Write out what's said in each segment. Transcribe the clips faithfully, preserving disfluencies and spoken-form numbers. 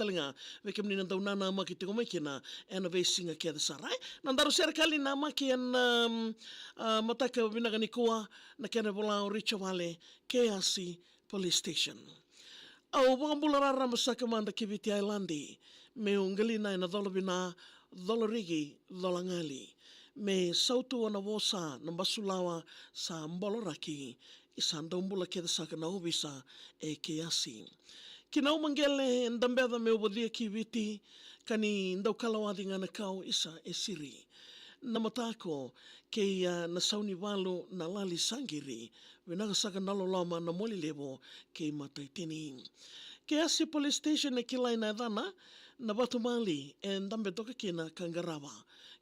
tale ga vei kemuni na dau nanamaki tiko mai kina ena veisiga kece sara. E, na daru serekali namaki ena, um, a, mataka vinaka nikua, na kena vola o Richa Wale, Keasi Police Station. Au vakabula raraba saka mada ki Viti Ailadi, meu qali na ena cola vina, cola rigi, cola gali. Me sautu na vosa na basulawa sa boloraki, isa dau bula kece saka na ovisa e Keasi. Ki na umaqele dabeca meu vocia ki Viti, ka ni dau kalawaci ga na kau isa e siri. Na matako, kei a na saunivalu na lali sa qiri, vinaka saka na loloma na moli levu kei mataitini. Keasi Police Station e kilai na yacana, na vatu mali e dabe toka kina ka qarava.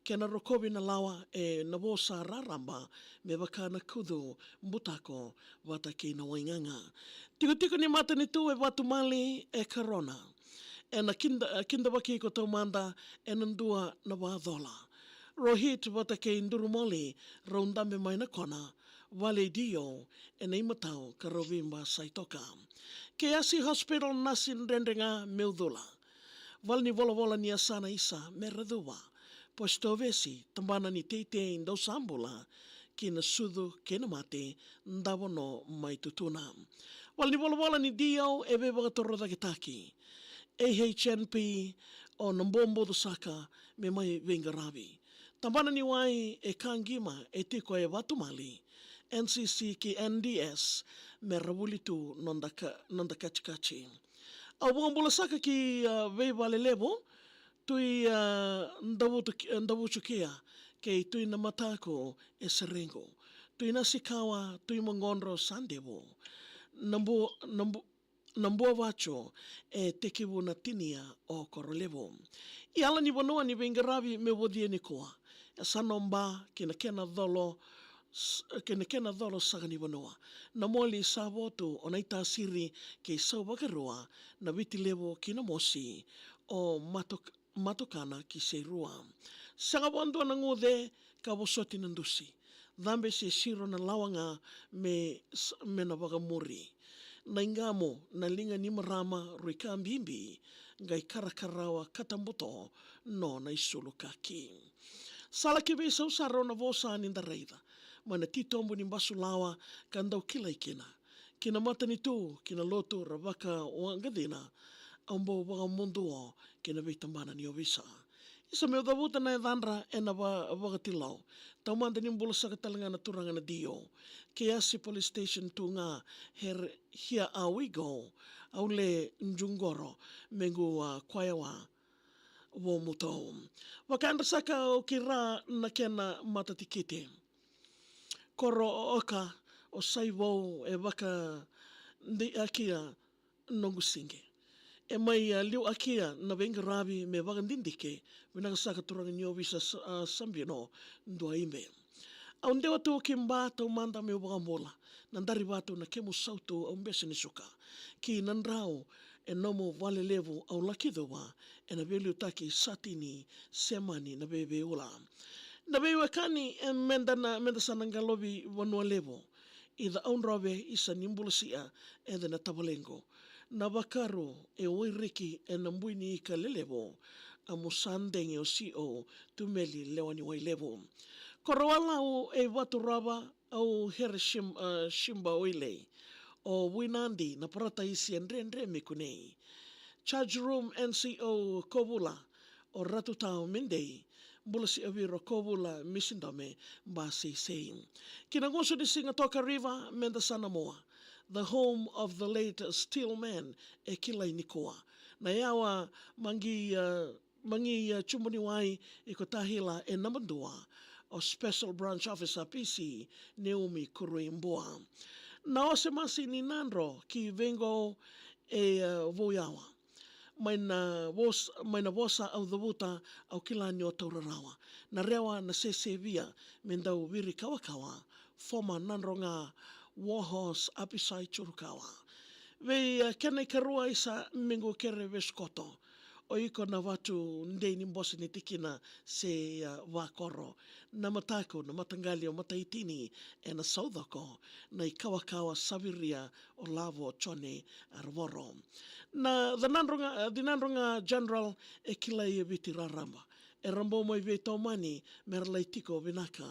Kena rokovi na lawa e na vosa raraba, me vaka na kucu, butako, vata kei na waigaga. Tikotiko ni matanitu e vatu mali e karona. Ena kida, kidavaki iko taumada ena dua na vacola. Rohit vata kei Durumoli rau dabe mai na kona, vale i D O ena imatau ka rau veibasai toka. Keasi Hospital nasi dredre ga meu cula. Vale ni volavola ni yasana isa me ra cuva. Posi tovesi, tabana ni teitei dau sa bula, ki na sucu kei na mate, davo no mai tutuna. Vale ni volavola ni D O e veivakatorocaketaki. A H N P o na boboco saka me mai veiqaravi. Tabana ni wai e ka qima e tiko e vatu mali, N C C ki N D S, me ra vuli tu noda ka, noda katikati. Au vakabula saka ki, a, Veivale Levu, Tui, a, Davutu, Davutu Kia, kei Tui Namatako e Seregu. Tui Nasikawa, Tui Mogodro Sadevu. Nabu, nabu, Nabua Vaco e tekivu na tinia o Korolevu. I ala ni vanua ni veiqaravi meu vocia nikua. E sa noba ki na kena colo, s-, ki na kena colo saka ni vanua. Na moli sa votu o Naitasiri kei Sauvakarua, na Viti Levu ki na mosi, o Matok-, Matokana ki Seirua. Sega vakadua na guce ka vosoti na dusi. Cabe se siro na lawa ga me s-, me na vakamuri. Na iqamu, na liga ni marama, rui ka bibi, qai karakarawa katabuto, no na isulu kaki. Sala ki veisausara o na vosa ni da raica. Mai na titobu ni basulawa ka dau kilai kina. Ki na matanitu, ki na lotu ra vakawaqacina, au bau vakamuduo ki na veitabana ni ovisa. Isa meu cavuta na yacadra ena va-, vakatilou. Taumada ni bula saka tale ga na turaga na D O. Keasi Police Station tu ga, here, here we go. Au le juqoro, me qu a koya wa. Vomutou. Vakadra saka o kira na kena matatikite. Koro o oka, o saivou, e vaka di akia noqu sige. E mai a liu akia na veiqaravi me vakadidike, vinaka saka turaga ni ovisa sa-, a, Sabino, dua ibe. Au dewa tu ki ba taumada meu vakabula, na dari vatu na kemu sautu au bese ni suka. Ki na drau, e nomu vale levu au laki cuva, ena veiliutaki satini, semani na veiveula. Na veiwekani e meda na, meda sa na qalovi vanua levu. Ica au drove isa ni bula sia, ece na tavalequ. Na vakaru e wairiki ena bui ni ika lelevu. A musa degi o C O, tumeli lewa ni wai levu. Koro walau e vatu rava, au here sim-, a, simba oilei. O Vuinadi na parataisi e dredre me kunei. Charge room N C O Kovula, o Ratu Tau me dei. Bula si aviro Kovula me sidome ba seisei. Ki na gusu ni siga toka riva meda sa na mua. The home of the late Steelman e kilai nikua. Na yawa magi, a, magi, a, cubu ni wai i ko tahila e naba dua. O Special Branch Officer P C Neumi Kurui Bua. Na ose masi ni nadro ki veiqo e, a, vou yawa. Mai na vos-, mai na vosa au cavuta au kila ni o taura rawa. Na rewa na sesevia me dau viri kawakawa. Foma nadro ga Warhorse Apisai Curukawa. Vei, a, kena ikarua isa me qu kere veskoto. O iko na vatu dei ni bose ni tikina se, a, vakoro. Na mataku, na mataqali o Mataitini, ena Saucoko, na ikawakawa saviria o Lavo Jone Aravoro. Na Cinadroga, Cinadroga General e kilai e Viti raraba. Era bau mai veitomani mera lai tiko vinaka.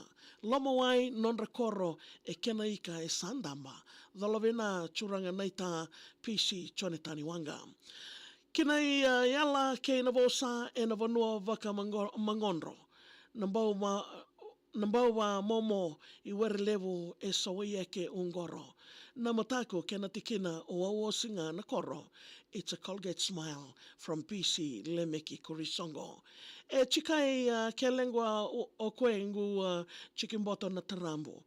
Lomawai nodra koro e kena ika e sa daba. Cola vina turaga naita P C Jonatani Waqa. Kina i, a, yala kei na vosa ena vanua vakamagodro. Na bau ma, na bau va momo i Werelevu e sawai eke uqoro. Na mataku kena tikina o Auosi ga na koro. It's a Colgate smile from P C Lemeki Kurisoqo. E tikai, a, ke lequa o, o koe qu, a, tikiboto na tarabu.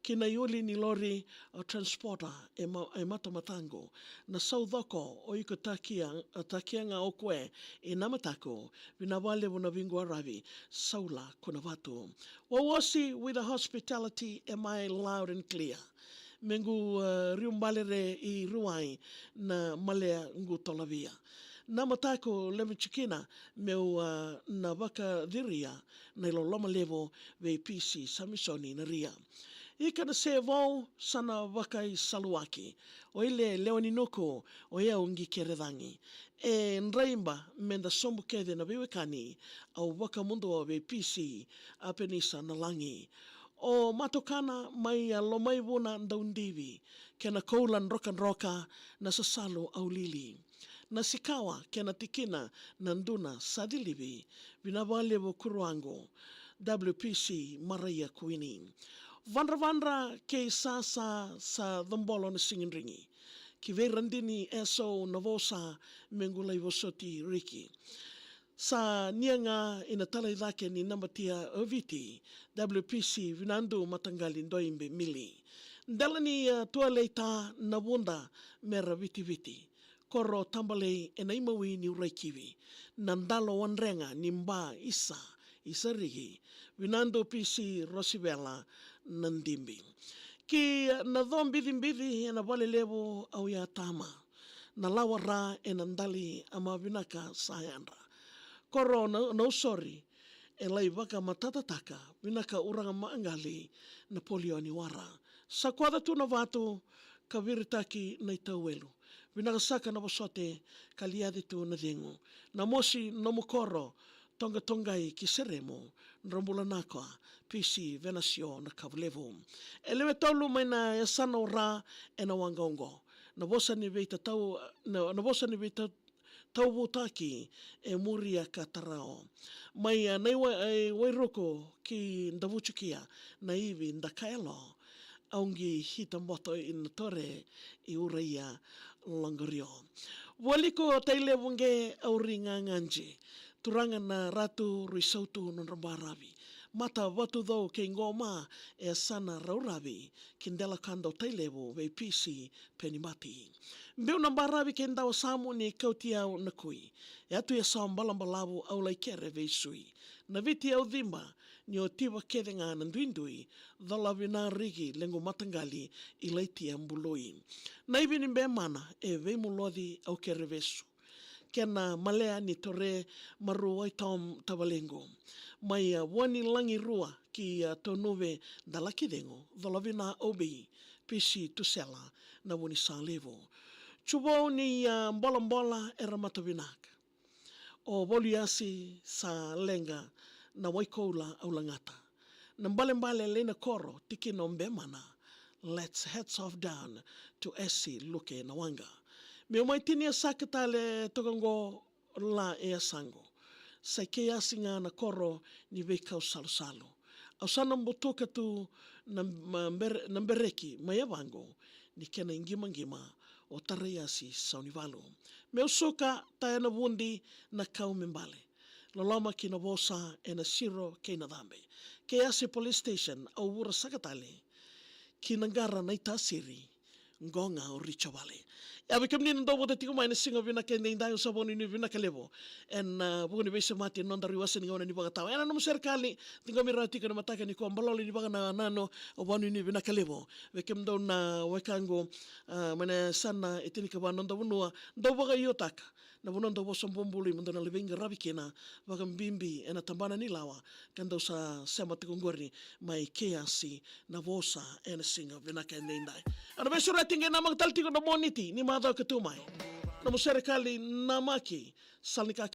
Kina i uli ni lori, a, transporter e, ma, e matamatagu. Na Saucoko o iko takia, a, takia ga o koe i na mataku. Vinavalevu na viqu aravi, Saula Kunavatu. Wawasi with the hospitality, am I loud and clear? Me qu, a, riu balere i ruai na malea qu tolavia. Na mataku levu tikina meu, a, na vakaciria na iloloma levu vei P C Samisoni na ria. Ika na se vou sa na vakaisaluaki. O ile lewa ni nuku, o yau qi kere cagi. E draiba me da sobu kece na veiwekani, au vakamudua vei P C a penisa na lagi. O matokana mai a lomai vuna daudivi, kena koula drokadroka na sasalu aulili. Na sikawa kena tikina na duna sa cilivi, vinavalevu kuruagu, W P C Maraia Kuini. Vadravadra kei sasa sa cobolo na sigidrigi. Ki vei Radini S O na vosa me qu lai vosoti Riki. Sa nia ga ina talai cake ni nabatia o Viti, W P C Vinadu Mataqali Doibe Mili. Dela ni, a, tualeita na vuda mera vitiviti. Koro tabalei ena imawi ni uraikivi. Na dalo wadrega ni ba isa, isa rigi. Vinadu P C Rosivela na dibi. Ki na co bicibici ena vale levu au ya tama. Na lawa ra ena dali a mavinaka sa yadra. Koro na, na usori e lai vakamatatataka, vinaka uraga maqali na polioni wara. Sa kwaca tu na vatu ka viritaki na itauelu. Vinaka saka na vosote ka liaci tu na cegu. Na mosi nomu koro, toqatoqai ki seremu, dra bula naka, P C Venasio na kavu levu. E lewe tolu mai na yasana o ra ena waqa oqo. Na vosa ni veitatau, na, na vosa ni veita, tauvutaki e muria ka tarao. Mai a nai wa, e Wairuku ki Davutukia na ivi da kaelo. Au qi hita boto ina tore i uraia logorio. Vualiku o Tailevu qe au ri gagaji. Turaga na ratu rui sautu nodra baravi. Mata vatu cau kei qoma e sana rauravi. Ki dela kado Tailevu vei P C Penibati. Biu na baravi kei dawa samu ni kauti au na kui. E atu e sa balabalavu au lai kere vei sui. Na viti au ciba ni o tiva kece ga na duidui. Cola vina rigi lequ mataqali i laitia bului. Na ivi ni bemana e veimuloci au kere vesu. Kena malea ni tore maru wai tom tavalequ. Mai a vua ni lagi rua ki a tonuve dalaki cegu. Cola vina obi. P C Tusela na vuni sa levu. Tuvou ni a bolabola era mata vinaka. O Voliasi sa leqa na waikoula au lagata. Na balebale lei na koro tikina o bemana. Let's heads off down to S C Luke na waqa. Meu mai tinia saka tale toka qo la e yasaqu. Sa i kei yasi ga na koro ni veikau salusalu. Au sa na butuka tu na, ma, bere, na bereki mai yavaqu ni kena iqimaqima o Taraiasi Saunivalu. Meu suka ta ena vudi na kau me bale. Loloma ki na vosa ena siro kei na cabe. Kei yasi police station au vura saka tale. Ki na qara na itasiri. Qo ga o Richo Vale. Ia vei kemuni na dau vota tiko mai na siga vinaka e daidai au sa vakanuinui vinaka levu. Ena, a, vuku ni veisemati ena noda ri wasa ni gauna ni vakatawa. Ena nomu serekali, ciqomi rawa tiko ena mataka ni kua balolo ni vakanananu, au vakanuinui vinaka levu. Vei kemudou na wekaqu, a, mai na yasana e tinikava na noda vanua, dau vakaiotaka. na vanua dau vosa bobului, mo dou na lai veiqaravi kina, vakabibi ena tabana ni lawa ka dau sa sema tiko qori mai Keyasi na vosa ena siga vinaka edaidai. Ena veisureti qai namaki tale tiko na Moniti ni macawa ka tu mai. Nomu serekali namaki, sala ni ka